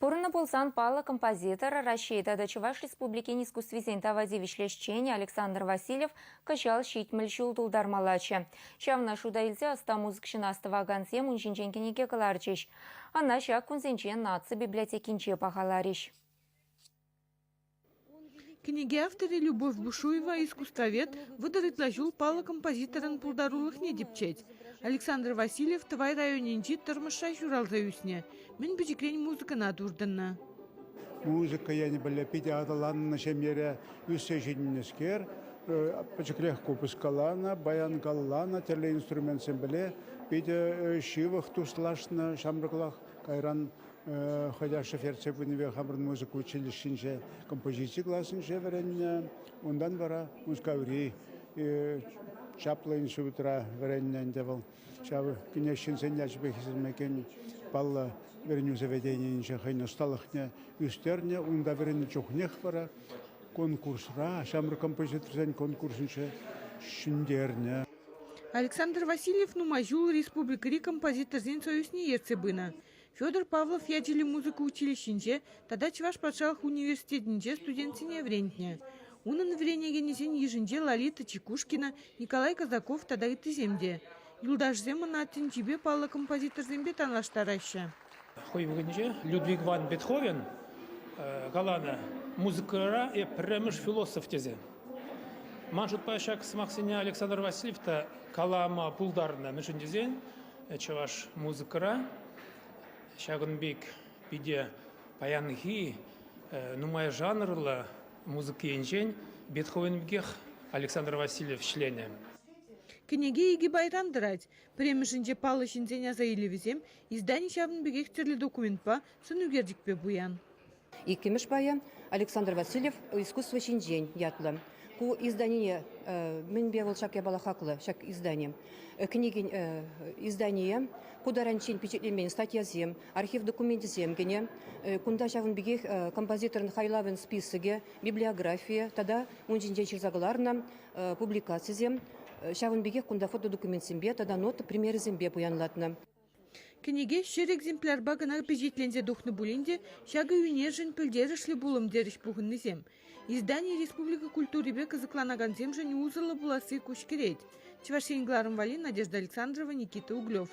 Пурӑннӑ пулсан паллӑ композитор, Раҫҫей тата Чӑваш Республикин искусствисен тава тивӗҫлӗ ӗҫченӗ Александр Васильев кӑҫал 70 ҫул тултармаллаччӗ. Ҫавна шута илсе ӑста музыкҫӑна астӑвакансем ун ҫинчен кӗнеке кӑларчӗҫ. Ӑна ҫак кунсенче наци библиотекинче пахаларӗҫ. Кӗнеке авторӗ Любовь Бушуева искусствовед 30 ытла ҫул паллӑ композиторӑн пултарулӑхне тӗпчет. Александр Васильев Тӑвай районӗнчи Тӑрмӑшра ҫуралса ӳснӗ. Мӗн пӗчӗкрен музыкӑна туртӑннӑ. Музыка енӗпе питӗ аталаннӑ ҫемьере ӳссе ҫитӗннӗскер, пӗчӗкрех купӑс каланӑ, баян каланӑ, тӗрлӗ инструментсемпеле питӗ ҫывӑх туслашнӑ ҫамрӑклах. Кайран Хӑй ашшӗ ертсе пынипе хамӑрӑн музыка училищинче композици класӗнче вӗреннӗ. Унтан вара Мускаври чаплӑ институтра вӗреннӗ ӗнтӗ вӑл. Ҫав кнеҫ ҫынсен ячӗпе хисепленекен паллӑ вӗренӳ заведенийӗнче хӑйӗн ӑсталӑхне ӳстернӗ. Унта вӗреннӗ чухнех вара конкурсра, ҫамрӑк композиторсен конкурсӗнче ҫӗнтернӗ. Александр Васильев нумай ҫул республикӑри композиторсен союзне ертсе пынӑ. Федор Павлов ячӗллӗ музыка училищинче тата Чӑваш патшалӑх университетӗнче студентсене вӗрентнӗ. Унӑн вӗренекенӗсен йышӗнче Лолита Чекушкина, Николай Казаков тата ыттисем те. Юлташӗсем ӑна тӗнчипе паллӑ композиторсемпе танлаштараҫҫӗ. Хӑй вӑхӑтӗнче Людвиг ван Бетховен каланӑ музыкӑра эп пӗрремӗш философ тесе. Ман шутпа ҫак сӑмахсене Александр Васильев та калама пултарнӑ. Мӗншӗн тесен чӑваш музыкӑра ҫакӑн пек питӗ паянхи нумай жанрлӑ музыка енчен Бетховен пекех Александр Васильев ӗҫленӗ. Кӗнеке икӗ пайран тӑрать. Пӗрремӗшӗнче паллӑ ҫынсен аса илӗвӗсем, издани ҫавӑн пекех тӗрлӗ документпа, сӑн ӳкерчӗкпе пуян. Иккӗмӗш пайӗ Александр Васильев «Искусство ҫинчен» ятлӑ. Ку изданине мӗнпе вӑл ҫак япала хаклӑ, ҫак издани. Кӗнекен издание ку таранччен пичетленмен статьясем, архив докуменчӗсем кӗнӗ. Кунта ҫавӑн пекех композиторӑн хайлавӗн списокӗ, библиографийӗ тата ун ҫинчен ҫырса кӑларнӑ публикацисем. Ҫавӑн пекех кунта фотодокументсемпе тата нота примерӗсемпе пуянлатнӑ. Кӗнеке 100 экземплярпа кӑна пичетленсе тухнӑ пулин те ҫакӑ ӳнершӗн пӗлтерӗшлӗ пулӑм терӗҫ пухӑннисем. Издани республика культурипе кӑсӑкланакансемшӗн усӑллӑ пуласси куҫкӗрет. Чӑваш Ен кӑларӑм валли Надежда Александрова, Никита Углев.